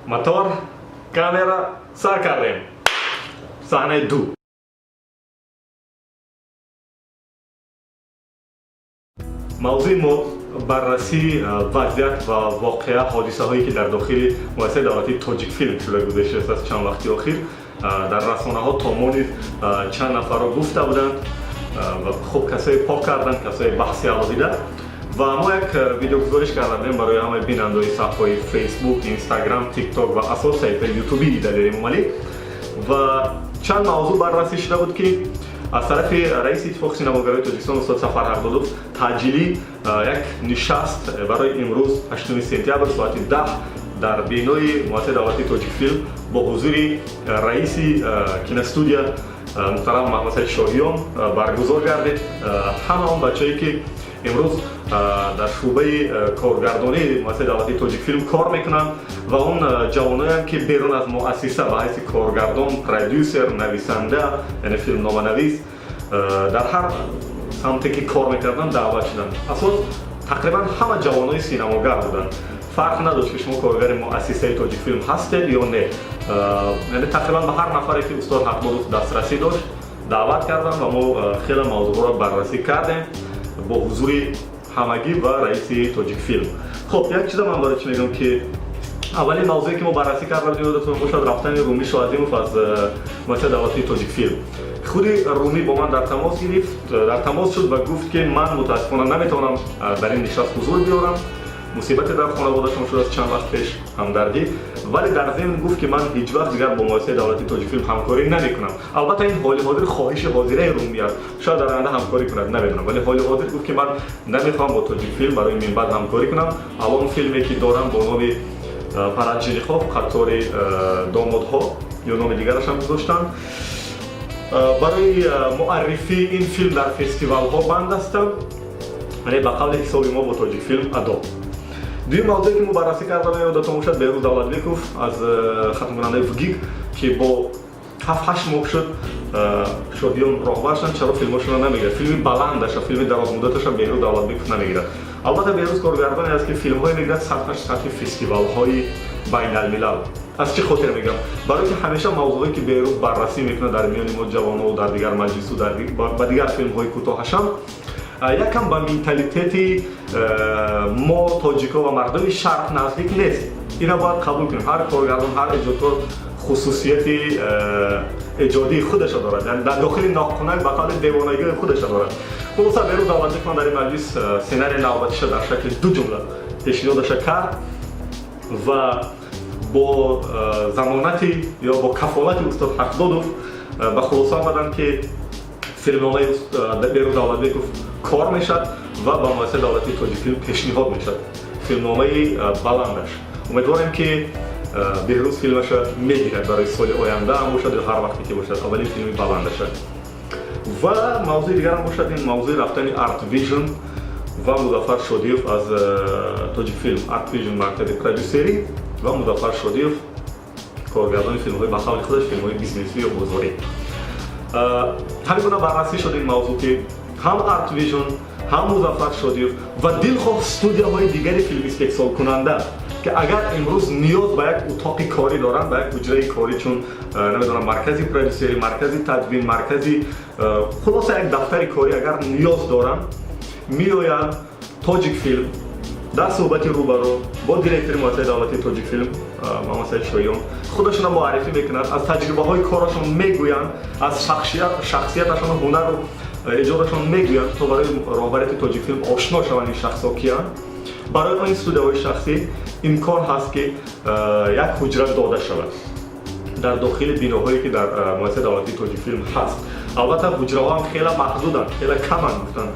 Мотор, камера, сар кардем. Саҳнаи 2. Мавзӯи мо баррасии вазъият ва воқеа, ҳодисаҳое, ки дар дохили муассисаи давлатии Тоҷикфилм шуда гузаштааст аз чанд вақти охир. Дар расонаҳо то мо низ чанд нафарро гуфта буданд ва хуб, касое пок карданд, касое баҳси алоҳида. Ва мо як видеогузориш карда будем барои ҳамаи бинандаҳои саҳифаҳои Фейсбук, Инстаграм, Тикток ва асос саҳифаи Ютубии Далери Эмомалӣ. Ва чанд мавзӯъ баррасӣ шуда буд, ки аз тарафи раиси Иттифоқи синамогарои Тоҷикистон устод Сафар Ҳақдодов таъҷилӣ як нишаст барои имрӯз, 8 сентябр, соати 10 дар бинои муассисаи давлатии Тоҷикфилм бо ҳузури раиси киностудия муҳтарам Маҳмадсаид Шоҳиён баргузор гардид. Ҳама он бачае, ки имрӯз дар шӯъбаи коргардонии муассисаи давлатии Тоҷикфилм кор мекунанд, ва он ҷавоноям, ки берун аз муассиса ба ҳайси коргардон, продюсер, нависанда, яъне филмноманавис, дар ҳар самте ки кор мекарданд, даъват шуданд. Асос тақрибан ҳама ҷавонои синамогар буданд. Фарқ надошт, ки шумо коргари муассисаи Тоҷикфилм ҳастед ё не. Яъне тақрибан ба ҳар нафаре, ки устод Ҳақдодов дастрасӣ дошт, даъват карданд ва мо хеле мавзӯъҳоро баррасӣ кардем бо ҳузури ҳамагӣ ва раиси Тоҷикфилм. Хуб, як чиза ман барои чӣ мегӯям, ки аввалин мавзӯе, ки мо баррасӣ карда будем, ёдатон бошад, рафтани Румӣ Шоазимов аз муассисаи давлатии Тоҷикфилм. Худи Румӣ бо ман дар тамос гирифт, дар тамос шуд ва гуфт, ки ман мутаассифона наметавонам дар ин нишаст ҳузур биёрам, мусибате дар хонаводашон шудааст чанд вақт пеш, ҳамдардӣ. Вале дар зимн гуфт, ки ман ҳеҷ вақт дигар бо муассисаи давлатии Тоҷикфилм ҳамкорӣ намекунам. Албатта, ин ҳоли ҳозир хоҳиши ҳозираи Румӣ аст, шояд дар оянда ҳамкорӣ кунад, намедонам. Вале ҳоли ҳозир гуфт, ки ман намехоҳам бо Тоҷикфилм барои минбаъд ҳамкорӣ кунам. Алон филме, ки дорам бо номи «Парад женихов», қатори домодҳо ё номи дигарашам гузоштанд, барои муаррифии ин филм дар фестивалҳо банд ҳастам, яъне ба қавли ҳисоби мо бо Тоҷикфилм адо. Дуюм мавзӯе, ки мо баррасӣ карда, ёдатон бошад, Беҳрӯз Давлатбеков аз хатмкунандаи ВГИК, ки бо 7-8 моҳ шуд Шоҳиён роҳбар шуданд, чаро филмҳошонро намегирад, филми баландаша, филми дарозмуддаташа Беҳрӯз Давлатбеков намегирад. Албатта, Беҳрӯз коргардоне аст, ки филмҳое мегирад сатҳаш сатҳи фестивалҳои байналмилал. Аз чӣ хотир мегӯям? Барои ки ҳамеша мавзӯъҳое, ки Беҳрӯз баррасӣ мекунад дар миёни мо ҷавонову дар дигар маҷлису ба дигар филмҳои кӯтоҳашам, якам ба менталитети мо тоҷико ва мардуми шарқ наздик нест. Ина бояд қабул кунем. Ҳар коргардон, ҳар эҷодкор хусусияти эҷодии худаша дорад, яъне дар дохили нохунак ба қавли девонагии худаша дорад. Хулоса, Беҳрӯз Давлатбеков дар ин маҷлис сценарии навбатиша дар шакли ду ҷумла пешниҳодаша кард ва бо замонати ё бо кафолати устод Ҳақдодов ба хулоса омаданд, ки филмномаи Беҳрӯз Давлатбеков кор мешавад ва ба муассисаи давлатии Тоҷикфилм пешниҳод мешавад филмномаи баландаш. Умедворем, ки Беҳрӯз филмаша мегирад, барои соли оянда ҳам бошад ё ҳар вақте ки бошад, аввалин филми баландаша. Ва мавзӯи дигарам бошад, ин мавзӯи рафтани Арт Вижн ва Музаффар Шодиев аз Тоҷикфилм. Арт Вижн маркази продюсерӣ ва Музаффар Шодиев коргардони филмҳои, ба қавли худаш, филмҳои бизнесӣ ё бозорӣ. Ҳамин гуна баррасӣ шуд ин мавзӯъ, ки ҳам Арт Вижн, ҳам Музаффар Шодиев ва дилхоҳ студияҳои дигари филмистеҳсолкунанда, ки агар имрӯз ниёз ба як утоқи корӣ доранд, ба як ҳуҷраи корӣ, чун намедонам, маркази продюсерӣ, маркази тадвин, маркази, хулоса, як дафтари корӣ агар ниёз доранд, меоянд Тоҷикфилм, дар суҳбати рӯбарӯ бо директори муассисаи давлатии Тоҷикфилм Муҳаммадсаид Шоҳиён худашонро муаррифӣ мекунанд, аз таҷрибаҳои корашон мегӯянд, аз шахсияташону ҳунару эҷодашон мегӯянд, то барои роҳбарияти Тоҷикфилм ошно шаванд, ин шахсҳо киянд. Барои он студияҳои шахсӣ имкон ҳаст, ки як ҳуҷра дода шавад дар дохили биноҳое, ки дар муассисаи давлатии Тоҷикфилм ҳаст. Албатта, ҳуҷраҳо ҳам хеле маҳдуданд, хеле каманд, гуфтанд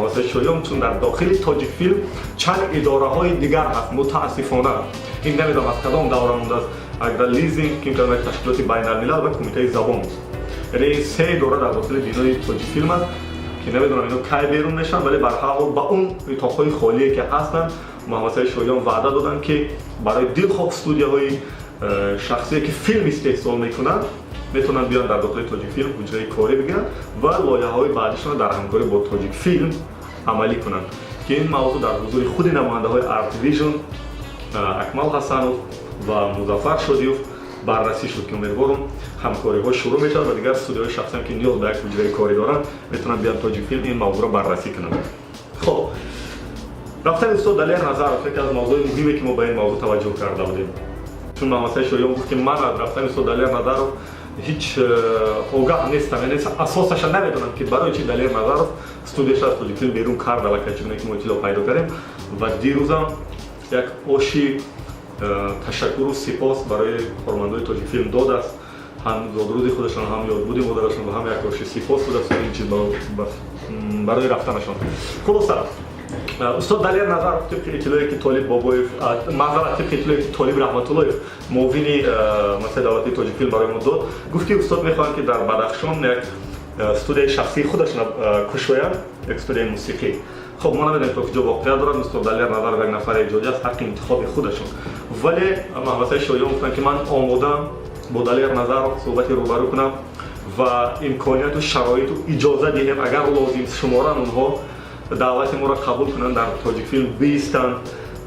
муассисаи Шоҳиён, чун дар дохили Тоҷикфилм чанд идораҳои дигар ҳаст. Мутаассифона, ин намедонам аз кадом давра мондааст: Агролизинг, ки ташкилоти байналмилал ва Кумитаи забон. Яъне се идора дар дохили бинои Тоҷикфилм аст, ки намедонам ино кай берун мешаванд. Вале бар ҳар ҳол, ба он утоқҳои холие, ки ҳастанд, Муҳаммадсаид Шоҳиён ваъда доданд, ки барои дилхоҳ студияҳои шахсие, ки филм истеҳсол мекунанд, метавонанд биёянд, дар дохили Тоҷикфилм ҳуҷраи корӣ бигиранд ва лоиҳаҳои баъдишонро дар ҳамкорӣ бо Тоҷикфилм амалӣ кунанд, ки ин мавзӯъ дар ҳузури худи намояндаҳои Арт Вижн, Акмал Ҳасанов. Ва Музаффар Шодиев баррасӣ шуд, ки умедворум, ҳамкориҳо шурӯъ мешавад ва дигар студияҳои шахсиам, ки ниёз ба як ҳуҷраи корӣ доранд, метавонанд биён Тоҷикфилм, ин мавзӯъро баррасӣ кунанд. Хоб, рафтани устод Далер Назаров яке аз мавзӯи муҳиме, ки мо ба ин мавзӯъ таваҷҷӯҳ карда будем, чун Муҳаммадсаид Шоҳиён гуфт, ки ман аз рафтани устод Далер Назаров ҳеҷ огаҳ нестам, яъне асосаша намедонам, ки барои чи Далер Назаров студияша аз Тоҷикфилм берун кард. Аллакай чуне ки мо иттилоъ пайдо кардем ва дирӯзам як оши ташаккуру сипос барои кормандои Тоҷикфилм додааст, ҳам зодрӯзи худашон, ҳам ёдбуди модарашон ва ҳам як оши сипос будааст ин чиз барои рафтанашон. Хулоса, устод Далер Назаров, тибқи иттилое ки Толиб Бобоев, маъзарат, тибқи иттилое ки Толиб Раҳматуллоев, муовини муассисаи давлатии Тоҷикфилм, барои мо дод, гуфт, ки устод мехоҳанд, ки дар Бадахшон як студияи шахсии худашона кушоянд, як студияи мусиқӣ. Хоб, мо намедонем, то куҷо воқеа дорад. Устод Далер Назаров як нафари эҷодӣ аст, ҳаққи интихоби худашон. Вале Маҳмадсаид Шоҳиён гуфтанд, ки ман омодаам бо Далер Назаров суҳбати рӯбарӯ кунам ва имконияту шароиту иҷоза диҳем, агар лозим шуморанд, онҳо даъвати моро қабул кунанд, дар Тоҷикфилм биистанд,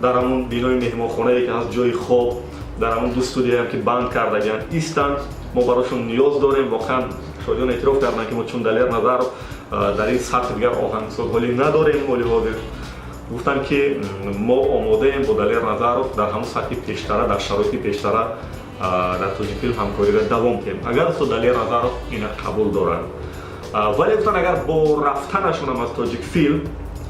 дар ҳамун бинои меҳмонхонае, ки ҳаст, ҷои хоб, дар ҳамун ду студияам, ки банд кардагианд, истанд. Мо барошон ниёз дорем. Воқеан, Шоҳиён эътироф карданд, ки мо чун Далер Назаров дар ин сатҳ дигар оҳангсоз ҳолӣ надорем. Ҳоли ҳозир гуфтанд, ки мо омодаем бо Далер Назаров дар ҳамун сатҳи пештара, дар шароити пештара дар Тоҷикфилм ҳамкориро давом диҳем, агар устод Далер Назаров ина қабул доранд. Вале гуфтанд, агар бо рафтанашонам аз Тоҷикфилм,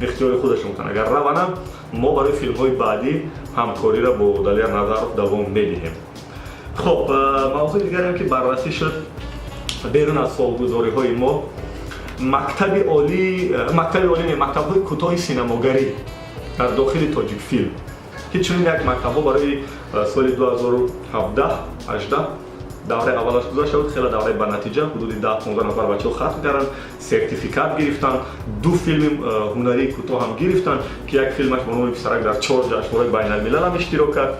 ихтиёри худашон, гуфтанд, агар раванам, мо барои филмҳои баъдӣ ҳамкориро бо Далер Назаров давом медиҳем. Хоб, мавзӯи дигарем, ки баррасӣ шуд берун аз солгузориҳои мо, мактаби олӣ, мактаби олӣ не, мактабҳои кӯтоҳи синамогарӣ дар дохили Тоҷикфилм, ки чунин як мактабҳо барои соли 2017 18 давраи аввалаш гузашта буд, хеле давраи ба натиҷа, ҳудуди 10-15 нафар бачаҳо хатм карданд, сертификат гирифтанд, ду филми ҳунарии кӯтоҳ ҳам гирифтанд, ки як филмаш бо номи «Писарак» дар чор ҷашнвораи байналмилал ҳам иштирок кард.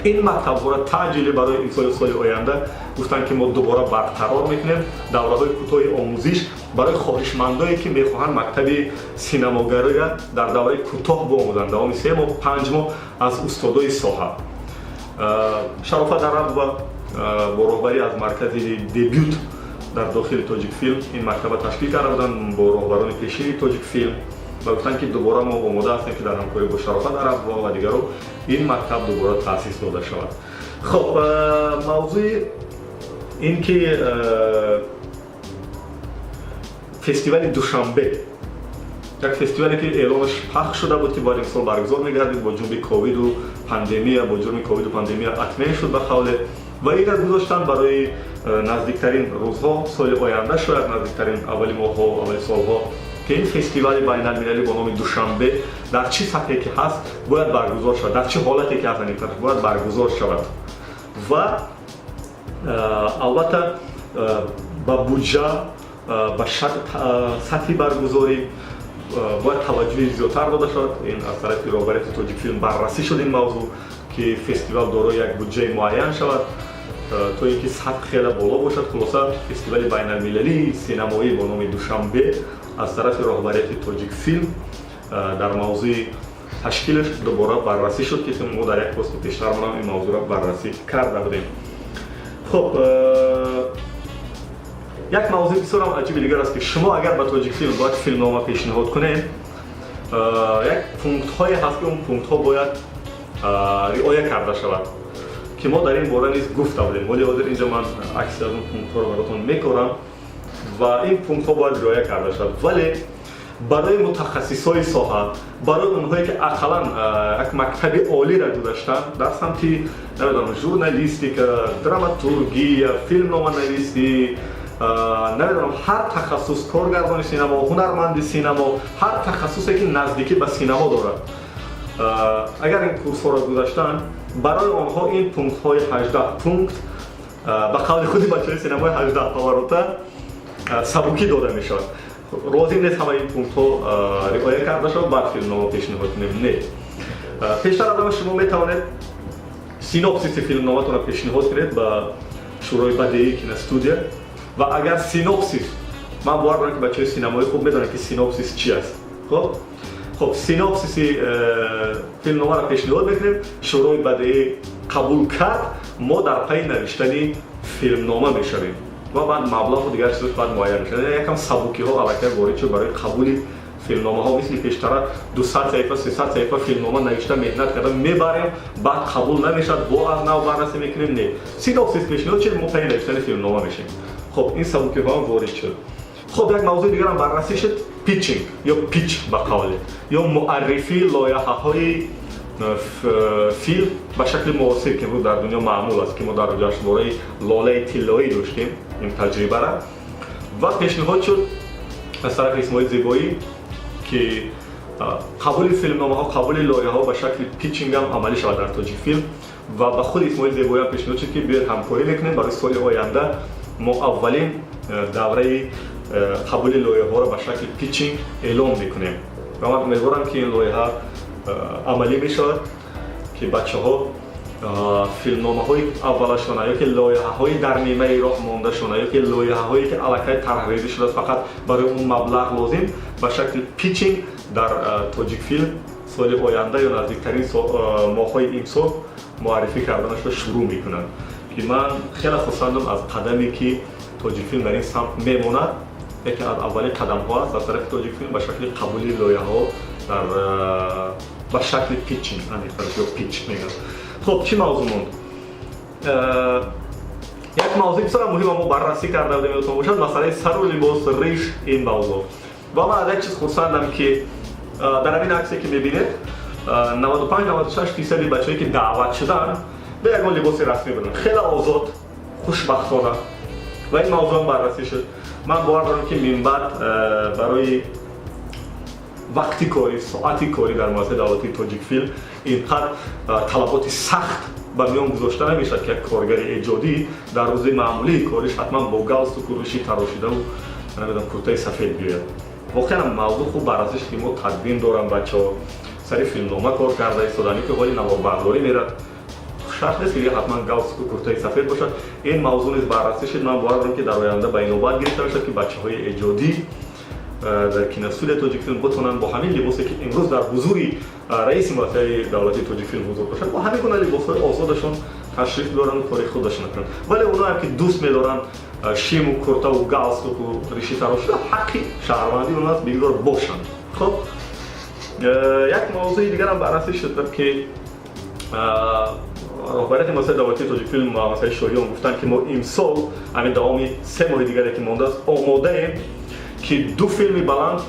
Ин мактабҳоро таъҷилӣ барои имсоли соли оянда гуфтанд, ки мо дубора барқарор мекунем, давраҳои кӯтоҳи омӯзиш барои хоҳишмандое, ки мехоҳанд мактаби синамогариро дар давраи кӯтоҳ биомӯзанд, давоми 3 моҳ, 5 моҳ, аз устодои соҳа. Шарофат Арабова бо роҳбарӣ аз маркази «Дебют» дар дохили Тоҷикфилм ин мактаба ташкил карда буданд бо роҳбарони пешини Тоҷикфилм ва гуфтанд, ки дубора мо омода ҳастем, ки дар ҳамкорӣ бо Шарофат Арабова ва дигарон ин мактаб дубора таъсис дода шавад. Хоб, мавзӯи ин ки фестивали Душанбе, як фестивале, ки эълонаш пахш шуда буд, ки бояд имсол баргузор мегардид, бо ҷурми ковиду пандемия, бо ҷурми ковиду пандемия отмен шуд ба қавле ва инро гузоштанд барои наздиктарин рӯзҳо, соли оянда, шояд наздиктарин аввали моҳҳо, аввали солҳо, ки ин фестивали байналмилалӣ бо номи Душанбе дар чӣ сатҳе ки ҳаст, бояд баргузор шавад, дар чӣ ҳолате ки ҳаст, бояд баргузор шавад ва албатта ба буҷа, ба сатҳи баргузорӣ бояд таваҷҷӯҳи зиёдтар дода шавад. Ин аз тарафи роҳбарияти Тоҷикфилм баррасӣ шуд, ин мавзӯъ, ки фестивал дорои як буҷаи муайян шавад, то ин ки сатҳ хеле боло бошад. Хулоса, фестивали байналмилалии синамоӣ бо номи Душанбе аз тарафи роҳбарияти Тоҷикфилм дар мавзӯи ташкилаш дубора баррасӣ шуд, ки мо дар як пости пештармонам ин мавзӯъро баррасӣ карда будем. Хуб, як мавзӯи бисёрам аҷиби дигар аст, ки шумо агар ба Тоҷикфилм бояд филмнома пешниҳод кунед, як пунктҳое ҳаст, ки он пунктҳо бояд риоя карда шавад, ки мо дар ин бора низ гуфта будем. Ҳоли ҳозир инҷо ман акси аз он пунктҳоро баротон мекорам ва ин пунктҳо бояд риоя карда шавад. Вале барои мутахассисҳои соҳа, барои онҳое, ки ақаллан як мактаби олиро гузаштанд дар самти, намедонам, журналистика, драматургия, филмноманависӣ, намедонам, ҳар тахассус, коргардони синамо, ҳунарманди синамо, ҳар тахассусе, ки наздикӣ ба синамо дорад, агар ин курсҳоро гузаштанд, барои онҳо ин пунктҳои 18 пункт, ба қавли худи бачаҳои синамои, 18 поворота сабукӣ дода мешавад. Лозим нест ҳамаи ин пунктҳо риоя карда шавад, баъд филмнома пешниҳод кунем. Не, пештар аз ҳама шумо метавонед синопсиси филмноматонро пешниҳод кунед ба Шӯрои бадеии киностудия ва агар синопсис, ман бовар дорам, ки бачаҳои синамоӣ хуб медонанд, ки синопсис чи аст. Хуб, синопсиси филмномаро пешниҳод мекунем, Шӯрои бадеӣ Қабул кард, мо дар пайи навиштани филмнома мешавем ва баъд маблағу дигар чизош баъд муайян мешавад. Якам сабукиҳо аллакай ворид шуд барои қабули филмномаҳо. Мисли пештара 200 саҳифа, 300 саҳифа филмнома навишта, меҳнат карда мебарем, баъд қабул намешавад, бо аз нав баррасӣ мекунем. Не, синопсис пешниҳод шуд, мо пайи навиштани филмнома мешем. Хоб, ин сабукиҳоам ворид шуд. Хоб, як мавзӯи дигарам баррасӣ шуд: питчинг ё pitch ба қавле, ё муаррифии лоиҳаҳои филм ба шакли муосир, ки имрӯз дар дунё маъмул аст, ки мо дар ҷашнвораи Лолаи тиллоӣ доштем ин таҷрибара. Ва пешниҳод шуд аз тарафи Исмоил Зебоӣ, ки қабули филмномаҳо, қабули лоиҳаҳо ба шакли питчинг ҳам амалӣ шавад дар Тоҷикфилм. Ва ба худи Исмоил Зебоиам пешниҳод шуд, ки биёед, ҳамкорӣ мекунем. Барои соли оянда мо аввалин давраи қабули лоиҳаҳоро ба шакли питчинг эълон мекунем. Ва ман умедворам, ки ин лоиҳа амалӣ мешавад, ки бачаҳо филмномаҳои аввалашона ё ки лоиҳаҳои дар нимаи роҳ мондашона, ё ки лоиҳаҳое ки аллакай тарҳрезӣ шудааст, фақат барои он маблағ лозим, ба шакли питчинг дар Тоҷикфилм соли оянда ё наздиктарин моҳҳои имсол муаррифӣ карданашро шурӯъ мекунанд, ки ман хеле хурсандам аз қадаме, ки Тоҷикфилм дар ин самт мемонад. Яке аз аввалин қадамҳо аст аз тарафи Тоҷикфилм ба шакли қабули лоиҳаҳо дар ба шакли питчинг, ё pitch мегӯянд. Хуб, чӣ мавзӯъ монд? Як мавзӯи бисёр муҳима мо баррасӣ карда будем, ёдтон бошад, масъалаи сару либос, риш, ин мавзӯъ. Ва ман аз як чиз хурсандам, ки дар ҳамин аксе, ки мебинед, 95-96 фисади бачаҳое, ки даъват шуданд, ба ягон либоси расмӣ буданд, хеле озод, хушбахтона. Ва ин мавзӯам баррасӣ шуд. Ман бовар дорам, ки минбаъд барои вақти корӣ, соати корӣ дар муассисаи давлатии Тоҷикфилм ин қадр талаботи сахт ба миён гузошта намешавад, ки як коргари эҷодӣ дар рӯзи маъмулии кориш ҳатман бо галстуку, риши тарошидаву, намедонам, куртаи сафед биёяд. Воқеан, мавзӯъ хуб баррасӣ шуд, ки мо тадвин дорам, бачаҳо сари филмнома кор карда истодаанд, ки ҳоли наворбардорӣ мерад, шарт нест, ки ҳатман галстуку, куртаи сафед бошад. Ин мавзӯъ низ баррасӣ шуд. Ман бовар дорам, ки дар оянда ба инобат гирифта мешавад, ки бачаҳои эҷодӣ дар киностудия Тоҷикфилм бутонанд бо ҳамин либосе, ки имрӯз дар ҳузури раиси муассисаи давлатии Тоҷикфилм ҳузур бошанд, бо ҳамин гуна либосҳои озодашон ташриф доранд, кори худашон кунанд. Вале оноям, ки дӯст медоранд шиму куртаву галстуку, риши тарошида, ҳаққи шаҳрвандии он аст, бигзор бошанд. Хоб, як мавзӯи дигарам баррасӣ шуд, ки роҳбарияти муассисаи давлатии Тоҷикфилм, муассисаи Шоҳиён гуфтанд, ки мо имсол, ҳамин давоми 3 моҳи дигаре, ки мондааст, омодаем, ки ду филми баланд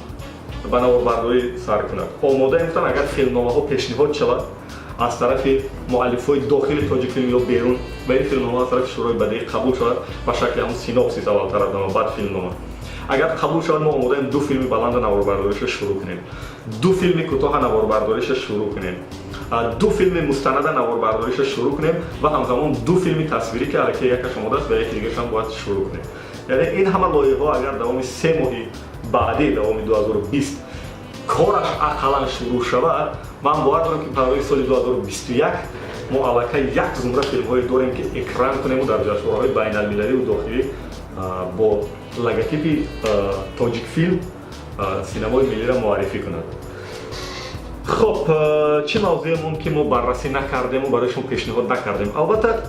ба наворбардорӣ сар кунад. Омодаем, гуфтанд, агар филмномаҳо пешниҳод шавад аз тарафи муаллифҳои дохили Тоҷикфилм ё берун ва ин филмнома аз тарафи Шӯрои бадеӣ қабул шавад ба шакли ҳамун синопсис аввалтар аз ҳама, баъд филмнома. Агар қабул шавад, мо омодаем ду филми баланда наворбардориша шурӯъ кунем, ду филми кӯтоҳа наворбардориша шурӯъ кунем, ду филми мустанада наворбардориша шурӯъ кунем ва ҳамзамон ду филми тасвирӣ, ки аллакай якаш омода аст ва яки дигарашам бояд шурӯъ кунем. Яъне ин ҳама лоиҳаҳо агар давоми 3 моҳи баъдӣ, давоми 2020 кораш ақаллан шурӯъ шавад, ман бовар дорам, ки барои соли 2021 мо аллакай як зумра филмҳое дорем, ки экран кунему дар ҷашнвораҳои байналмилаливу дохилӣ бо логотипи Тоҷикфилм синамои миллиро муаррифӣ кунад. Хоб, чӣ мавзӯе монд, ки мо баррасӣ накардему барои шумо пешниҳод накардем? Албатта,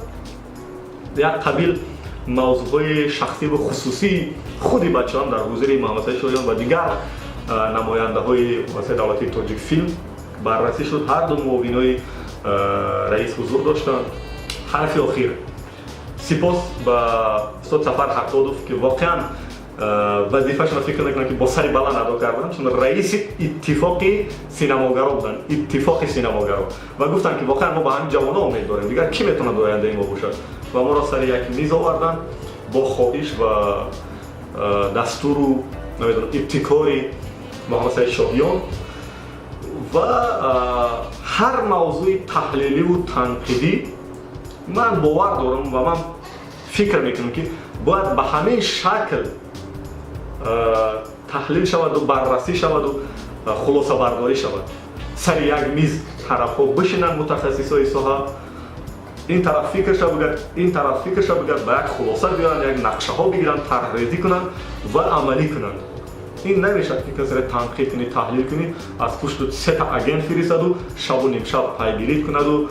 як қабил мавзӯъҳои шахсиву хусусии худи бачаҳам дар ҳузури Муҳаммадсаид Шоҳиён ва дигар намояндаҳои муассисаи давлатии Тоҷикфилм баррасӣ шуд. Ҳар ду муовинои раис ҳузур доштанд. Ҳарфи охир: сипос ба устод Сафар Ҳақдодов, ки воқеан вазифашонро, фикр мекунам, ки бо сари баланд адо карданд, чун раиси Иттифоқи синамогаро буданд, Иттифоқи синамогаро, ва гуфтанд, ки воқеан мо ба ҳамин ҷавоно умед дорем, дигар кӣ метавонад ояндаи мо бошад? Ва моро сари як миз оварданд бо хоҳиш ва дастуру, намедонам, ибтикори Муҳаммадсаид Шоҳиён. Ва ҳар мавзӯи таҳлиливу танқидӣ, ман бовар дорам ва ман фикр мекунам, ки бояд ба ҳамин шакл таҳлил шаваду баррасӣ шаваду хулосабардорӣ шавад. Сари як миз тарафҳо бишинанд, мутахассисои соҳа, ин тараф фикрша бигӯяд, ин тараф фикрша бигӯяд, ба як хулоса биёранд, як нақшаҳо бигиранд, тарҳрезӣ кунанд ва амалӣ кунанд. Ин намешавад, ки касеро танқид кунӣ, таҳлил кунӣ, аз пушту сета агент фиристаду шабу нимшаб пайгирӣ кунаду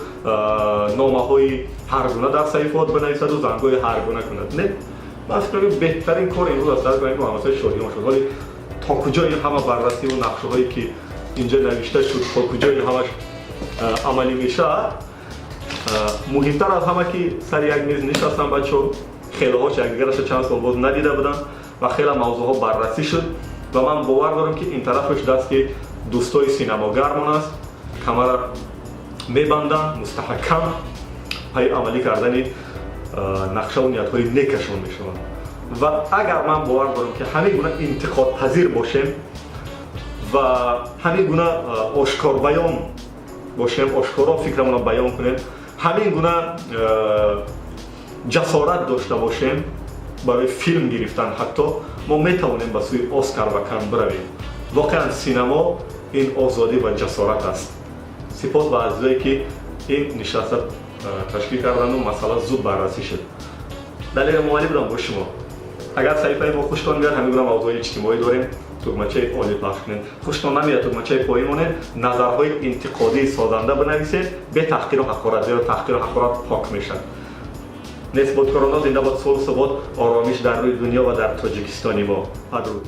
номаҳои ҳаргуна дар саҳифаот бинависаду зангҳои ҳаргуна кунад. Не, ман фикр мекунам, беҳтарин кор имрӯз аз тарафи Муҳаммадсаид Шоҳиён шуд. Вале то куҷо ин ҳама баррасиву нақшаҳое, ки инҷа навишта шуд, то куҷо ин ҳамаш амалӣ мешавад? Муҳимтар аз ҳама, ки сари як миз нишастанд бачаҳо, хелоҳош якдигараша чанд сол боз надида буданд ва хеле мавзӯъҳо баррасӣ шуд. Ва ман бовар дорам, ки ин тарафаш дасти дӯстои синамогармон аст, камара мебанданд мустаҳкам, пайи амалӣ кардани нақшаву ниятҳои некашон мешаванд. Ва агар, ман бовар дорам, ки ҳамин гуна интиқодпазир бошем ва ҳамин гуна ошкорбаён бошем, ошкоро фикрамонро баён кунем, ҳамин гуна ҷасорат дошта бошем барои филм гирифтан, ҳатто мо метавонем ба сӯи Оскар ва Кан биравем. Воқеан, синамо ин озодӣ ва ҷасорат аст. Сипос ба азизое, ки ин нишаста ташкил карданду масъала зуд баррасӣ шуд. Далер Эмомалӣ будам бо шумо. Агар саҳифаи мо хуштон меяд, ҳамин гуна мавзӯъҳои иҷтимоӣ дорем, тугмачаи олӣ пахш кунед. Хуштон намеяд, тугмачаи поин монед, назарҳои интиқодии созанда бинависед, бе таҳқиру ҳақорат, зеро таҳқиру ҳақорат пок мешавад. Нест бод корона, зинда бод сулҳ, субот, оромиш дар рӯи дунё ва дар Тоҷикистони мо. Падруд.